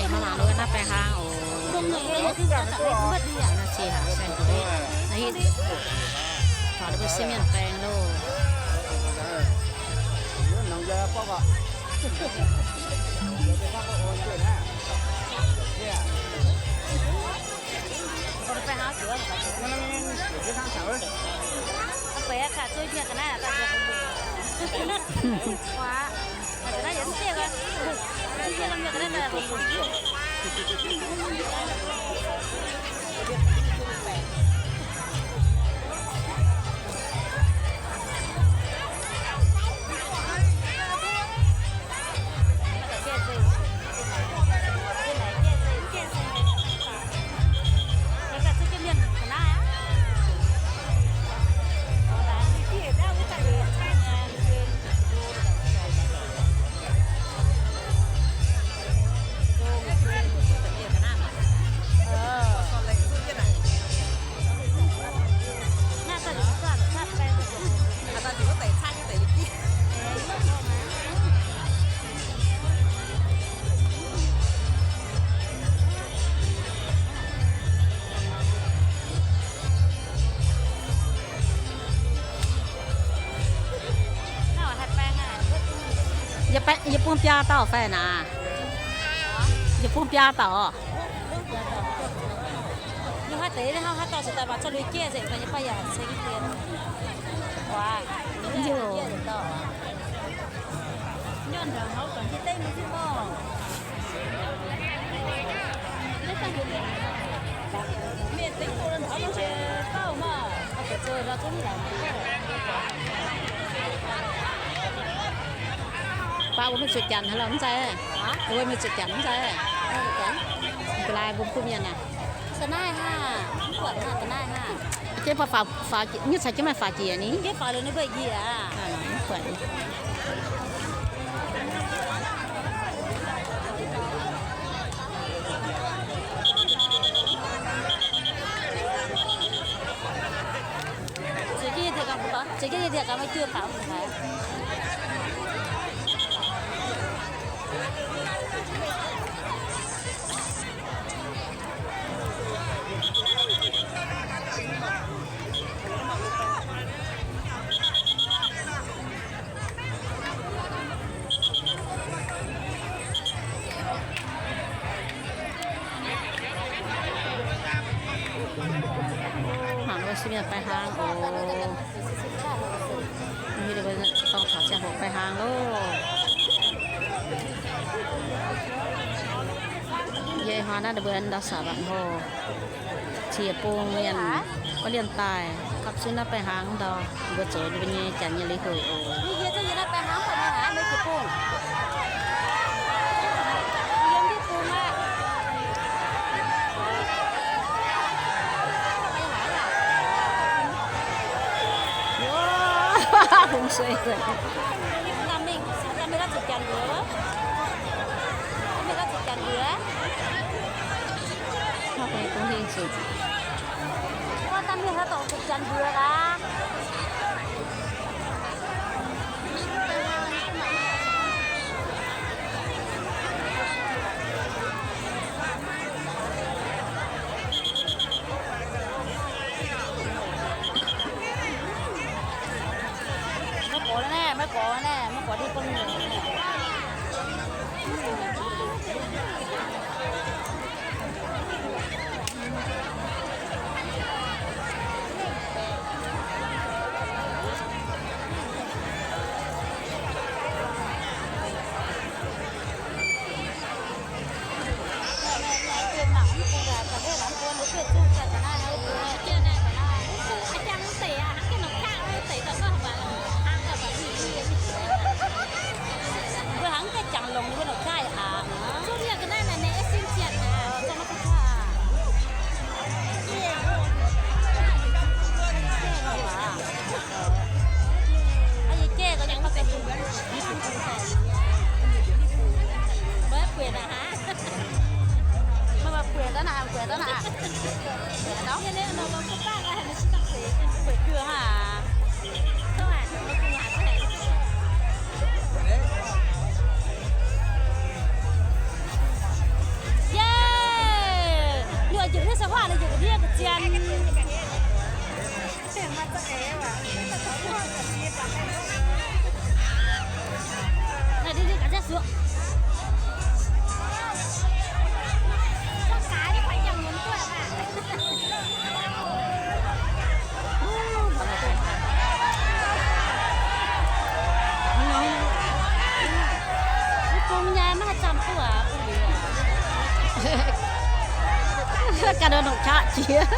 Maiv mangc lo naaiv baengh hlaang oc. Naaiv se aac, se mbuo faaux lo mbuo sieqv mienh baengh loh. Yie bung biaa dauh fai naaic? Yie bung biaa dauh. Baac wuov mienh zuqc Janx haaix lorqc mv zeiz? Wuov mienh zuqc Janx mv zeiz? Ga'naaiv mbuo mienh aac. Jienv faaux, faaux, nyutc caux jienv maaih faaux jiex ni. Mv buatc. Mangc wuov sieqv mienh baengh hlaang oc. Mbuo dorh taux ziangh hoc baengh hlaang loh. Yie hnoi naaiv mbuo ndau sac mbatc hlo. Cie bung mienh, gorqv lienh daaih, gapv zunv naaiv baengh hlaang ndau, mbuo zoux mbuo nyei Janx nyei leiz-hoc oc. Feng shui. Maiv gorx naaiv, maiv gorx naaiv, maiv gorx ndiev bung. Mbuo hnangv ganh jangx longx mbuo nor jaaih aqc. Zien. Ganh nongc qaqv jiex.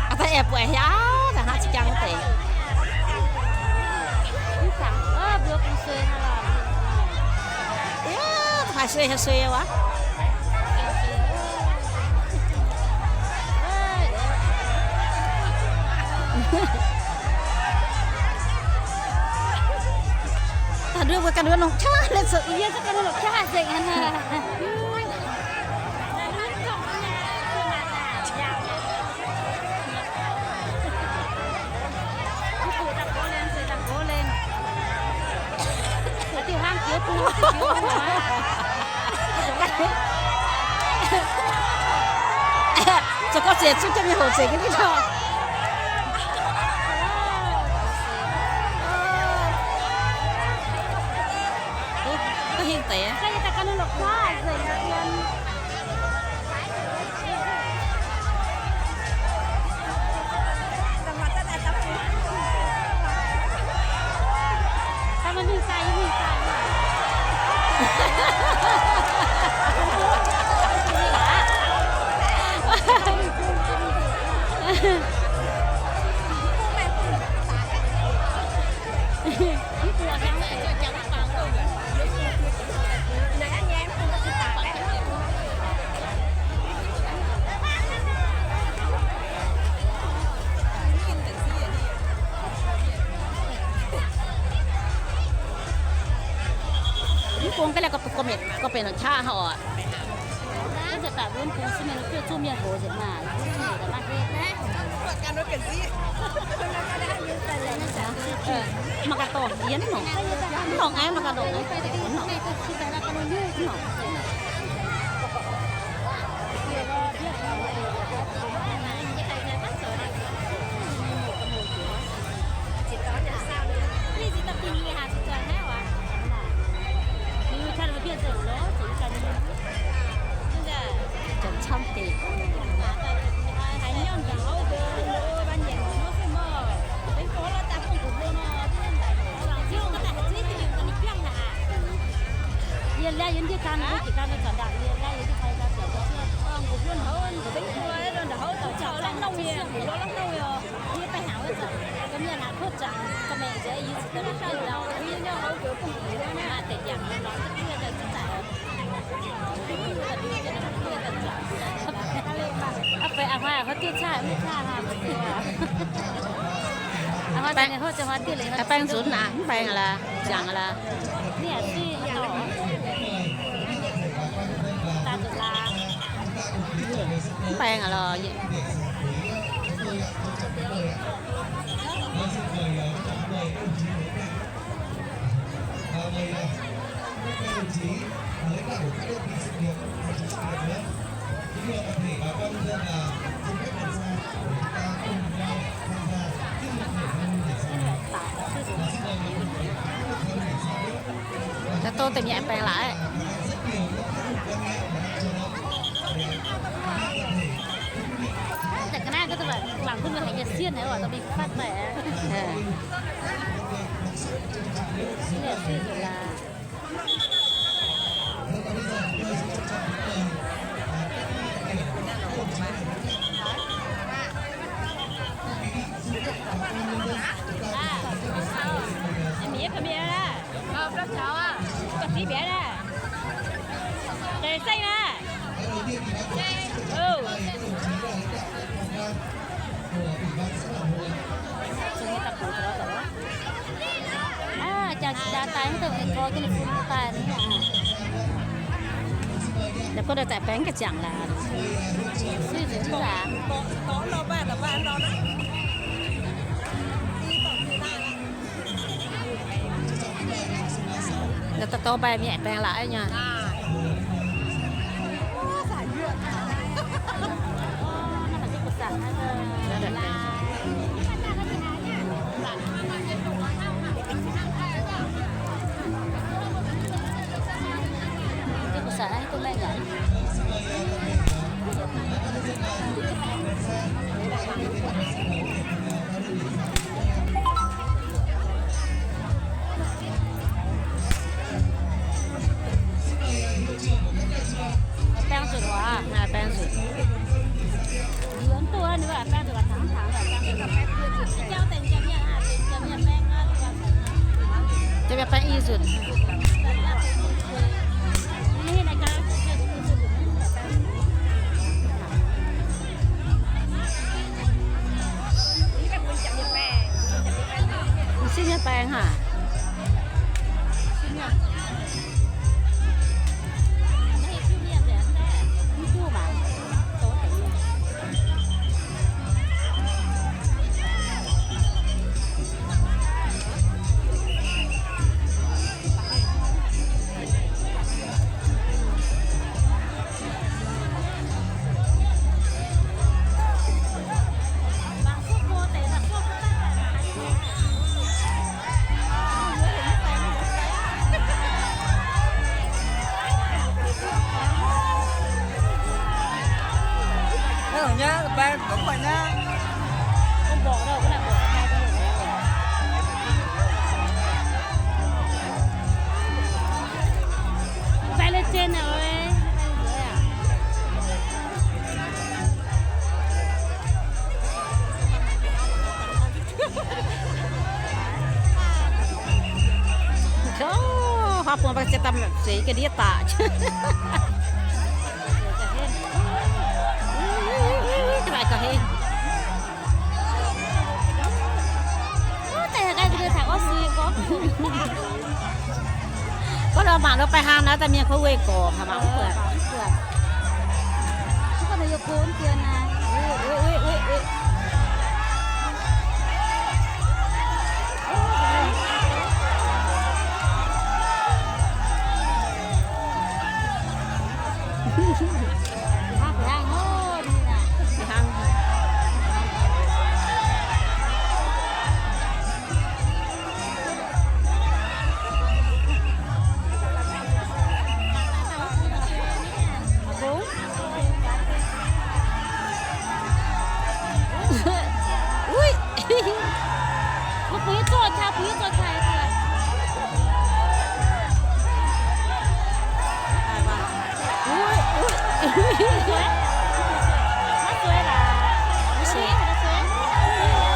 Aa, da'aengx buatc hiaauv, da'hnangv zinh jangx wuov deix. Mbuo bungx suei hnangv lorqc. Ih, haaix suei haaix suei wuov. Da'ndui mbuo ganh nduov nongc qaqv, yie ganh nduov nongc qaqv nzengc hnangv. Zoux gorx-ziec zuqc jienv mienh hoc zengc ga'ndiev taux. Duqv hingh deix. Mv bung ga'naaiv gorngv benx nor qaqv haic oc. Mangc gaax dorh, yie mv nongc. Mv nongc aqv, mangc gaax dorh aqv. Mv nongc. Yie laih yie ndiev daan, yie ndiev daan, yie laih yie ndiev daan, Baeng nzunc naaic, mv baeng laaix, ziangx laaix. Mv baeng lorqc. Da'douh deix mi'aqv, baengh laaix. Da'ga'naaiv mangc duqv mbuo haiz nyei sienh naaiv oc, da'mingh fatv maiv. Aa, jangx jiex ndaauv daaih mv deix, tor jienv ninh fun daaih ni aqv. La'guaih daaih zaeqc baengx ga'ziangx laaix. Suiv nzunc aac. Dov mbai mienh baeng laaix nyei. Baeng zuqc waac, baeng zuqc. Baeng i nzunc. Mv sipv nyei baeng haic. Huaav bung mbuo ziex dauh zueiz ga'ndiev daaih. Gorngv nor mangc nor, baengh hlang naaiv daaih mienh kouv weih gorx, mangc mv buatc.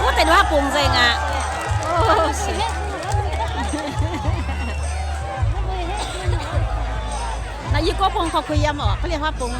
Wuov deix huaav bung nzengc aqv. Naaiv yie gorngv bung korv kuh yiem orqc, gorngv liemh huaav bung.